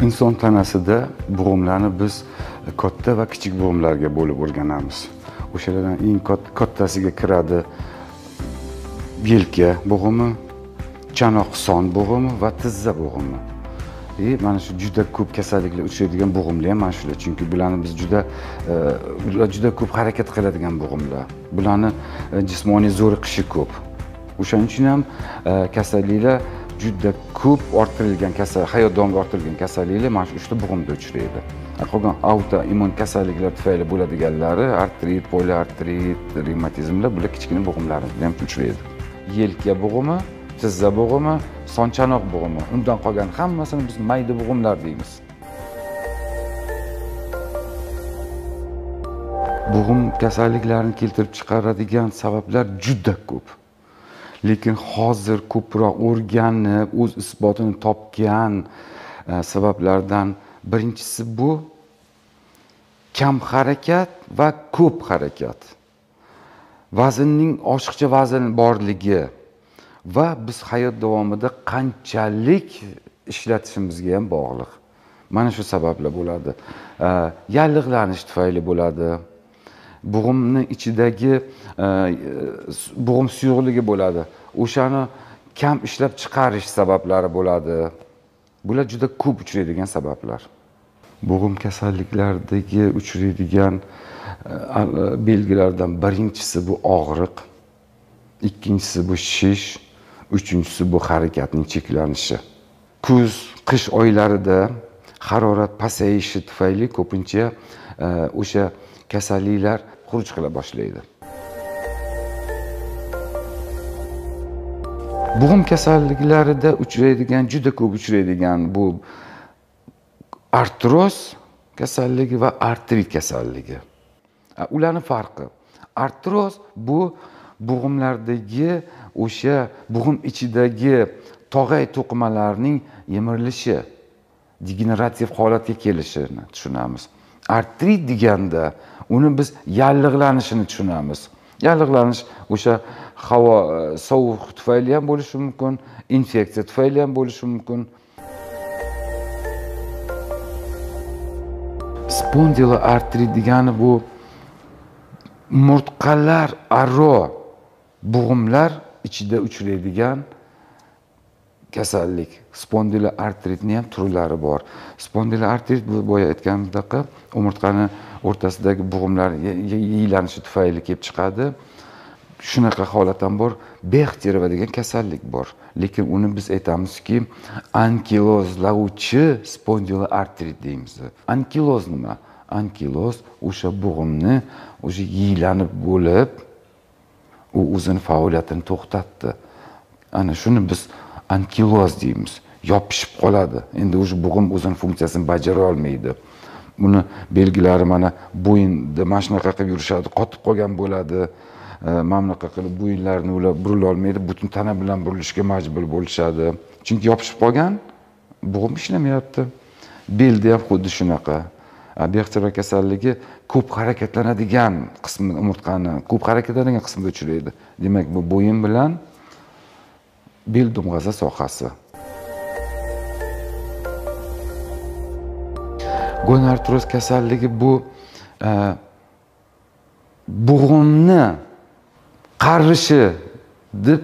Inson tanasida bo'g'imlarni biz katta va kichik bo'g'imlarga bo'lib o'rganamiz. O'shalardan eng kattasiga kiradi yelka bo'g'imi, chanoq son bo'g'imi va tizza bo'g'imi. Mana shu juda ko'p kasalliklar uchraydigan bo'g'imlar ham mana shular, chunki bularni biz juda ko'p harakat qiladigan bo'g'imlar. Bularni jismoniy zo'riqishi ko'p. O'shaning uchun ham kasalliklar juda ko'p orttirilgan kasal, hayot davomida orttirilgan kasalliklar mana shu uchta bo'g'imda uchraydi. Qolgan autoimmun kasalliklar tufayli bo'ladiganlari artrit, poliartrit, revmatizmlar, bular kichkina bo'g'imlarimizda ham uchraydi. Yelka bo'g'imi, tizza bo'g'imi, son chanoq bo'g'imi. Undan qolgan hammasini biz mayda bo'g'imlar deymiz. Bo'g'im kasalliklarini keltirib chiqaradigan sabablar juda ko'p. Lekin hozir ko'proq o'rganib, o'z isbotini topgan sabablardan birinchisi bu kam harakat va ko'p harakat. Vaznning oshiqcha vazn borligi va biz hayot davomida qanchalik ishlatishimizga ham bog'liq. Mana shu sabablar bo'ladi. Yallig'lanish tufayli bo'ladi. Bo'g'imning ichidagi bo'g'im suyuqligi bo'ladi. O'shani kam ishlab chiqarish sabablari bo'ladi. Bular juda ko'p uchraydigan sabablar. Bo'g'im kasalliklaridagi uchraydigan belgilardan birinchisi bu og'riq, ikkinchisi bu shish, uchinchisi bu harakatning cheklanishi. Kuz, qish oylarida harorat pasayishi tufayli ko'pincha o'sha kasalliklar xuruj qila boshlaydi. Bo'g'im kasalliklarida uchraydigan, juda ko'p uchraydigan bu artroz kasalligi va artrit kasalligi. Ularning farqi. Artroz bu bo'g'imlardagi o'sha bo'g'im ichidagi tog'ay to'qimalarining yemirilishi, degenerativ holatga kelishini tushunamiz. Artrit deganda uni biz yallig'lanishini tushunamiz. Yallig'lanish o'sha havo sovuq tufayli ham bo'lishi mumkin, infeksiya tufayli ham bo'lishi mumkin. Spondiloartrit degani bu umurtqalar aro bo'g'imlar ichida uchraydigan kasallik. Spondiloartritning ham turlari bor. Spondiloartrit bu boya aytganimdek umurtqani o'rtasidagi bo'g'imlar yiyilanishi tufayli kelib chiqadi. Shunaqa holat ham bor. Bextereva degan kasallik bor. Lekin uni biz aytamizki, ankilozlovchi spondiloartrit deymiz. Ankiloz nima? Ankiloz o'sha bo'g'imni o'sha yiyilanib bo'lib, u o'zini faoliyatini to'xtatdi. Ana shuni biz ankiloz deymiz. Yopishib qoladi. Endi o'sha bo'g'im o'zini funksiyasini bajara olmaydi. Buni belgilari mana bo'yinda mana shunaqa qilib yurishadi, qotib qolgan bo'ladi. Mana bunaqa qilib bo'yinlarini ular burila olmaydi, butun tana bilan burilishga majbur bo'lishadi. Chunki yopishib qolgan, bo'g'im ishlamayapti. Belda ham xuddi shunaqa. Bextereva kasalligi ko'p harakatlanadigan qismi, umurtqani ko'p harakatlanadigan qismida uchraydi. Demak, bu bo'yin bilan bel dumg'aza sohasi. Gonartroz kasalligi bu bo'g'imni qarishi deb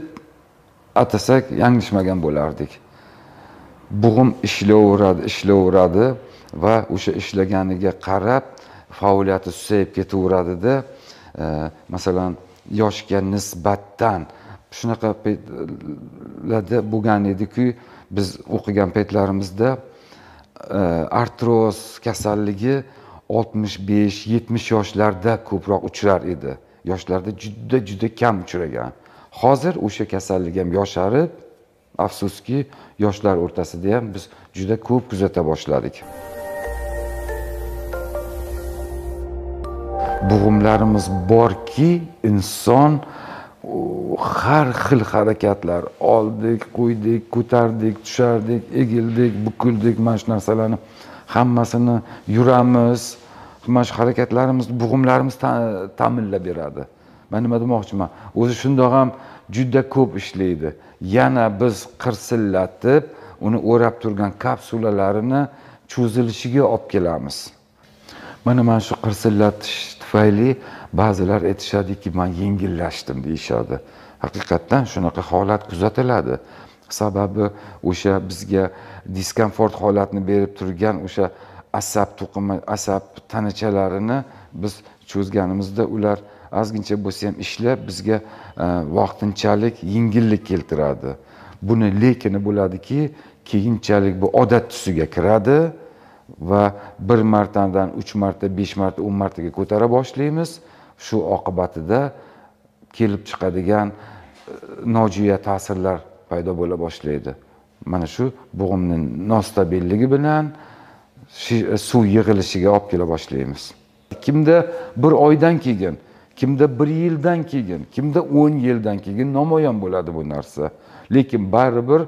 atasak yanglishmagan bo'lardik. Bo'g'im ishlayveradi, ishlayveradi va o'sha ishlaganiga qarab faoliyati susayib ketaveradida. Masalan, yoshga nisbatan shunaqa paytlarda bo'lgan ediki, biz o'qigan paytlarimizda artroz kasalligi 65-70 yoshlarda ko'proq uchrar edi. Yoshlarda juda kam uchragan. Hozir o'sha kasallik ham yosharib, afsuski, yoshlar o'rtasida ham biz juda ko'p kuzata boshladik. Bo'g'imlarimiz borki, inson har xil harakatlar oldik, qo'ydik, ko'tardik, tushardik, egildik, bukildik, mana shu narsalarni hammasini yuramiz. Mana shu harakatlarimiz bo'g'imlarimiz ta'minlab beradi. Men nima demoqchiman? O'zi shundoq ham juda ko'p ishlaydi. Yana biz qirsillatib, uni o'rab turgan kapsulalarini cho'zilishiga olib kelamiz. Mana shu qirsillatish tufayli ba'zilar aytishadiki, men yengillashdim deyishadi. Haqiqatdan shunaqa holat kuzatiladi. Sababi o'sha bizga diskomfort holatni berib turgan o'sha asab to'qima, asab tanachalarini biz cho'zganimizda ular ozgincha bo'lsa ham ishlab bizga vaqtinchalik yengillik keltiradi. Buni lekini bo'ladiki, keyinchalik bu odat tusiga kiradi va bir martadan 3 marta, 5 marta, 10 martaga ko'tara boshlaymiz. Shu oqibatida kelib chiqadigan nojo'ya ta'sirlar paydo bo'la boshlaydi. Mana shu bo'g'imning nostabilligi bilan suv yig'ilishiga olib kela boshlaymiz. Kimda bir oydan keyin, kimda 1 yildan keyin, kimda 10 yildan keyin namoyon bo'ladi bu narsa. Lekin baribir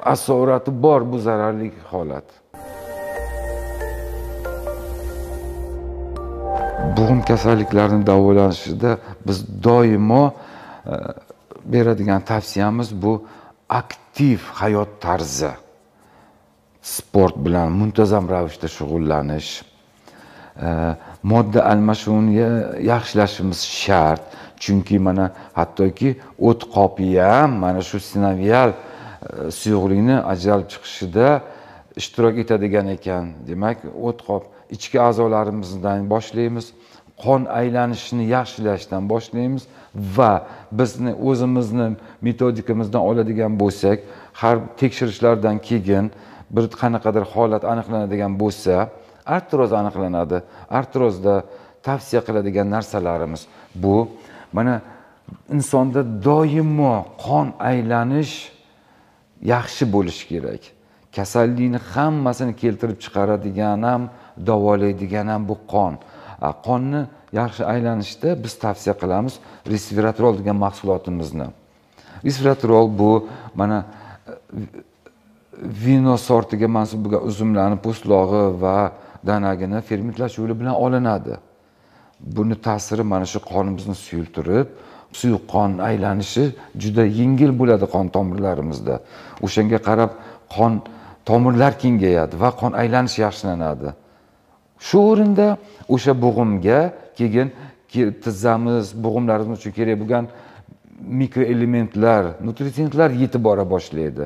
asorati bor bu zararli holat. Bo'g'im kasalliklarini davolanishida biz doimo beradigan tavsiyamiz bu aktiv hayot tarzi. Sport bilan muntazam ravishda shug'ullanish, modda almashuvini yaxshilashimiz shart. Chunki mana hattoki o't qopi ham mana shu sinovial suyuqlikni ajralib chiqishida ishtirok etadigan ekan. Demak, o't qop ichki a'zolarimizdan boshlaymiz, qon aylanishini yaxshilashdan boshlaymiz va bizni o'zimizni metodikamizdan oladigan bo'lsak, har tekshirishlardan keyin bir qanaqadir holat aniqlanadigan bo'lsa, artroz aniqlanadi. Artrozda tavsiya qiladigan narsalarimiz bu mana insonda doimo qon aylanish yaxshi bo'lishi kerak. Kasallikni hammasini keltirib chiqaradigan ham, davolaydigan ham bu qon. Qonni yaxshi aylanishda biz tavsiya qilamiz resveratrol degan mahsulotimizni. Resveratrol bu mana vino sortiga mansub bo'lgan uzumlarning po'stlog'i va danagini fermentlash yo'li bilan olinadi. Buni ta'siri mana shu qonimizni suyultirib, suyuq qon aylanishi juda yengil bo'ladi qon tomirlarimizda. O'shanga qarab qon tomirlar kengayadi va qon aylanishi yaxshilanadi. Shu o'rinda o'sha bo'g'imga keyin tizzamiz, bo'g'imlarimiz uchun kerak bo'lgan mikroelementlar, nutrientlar yetib bora boshlaydi.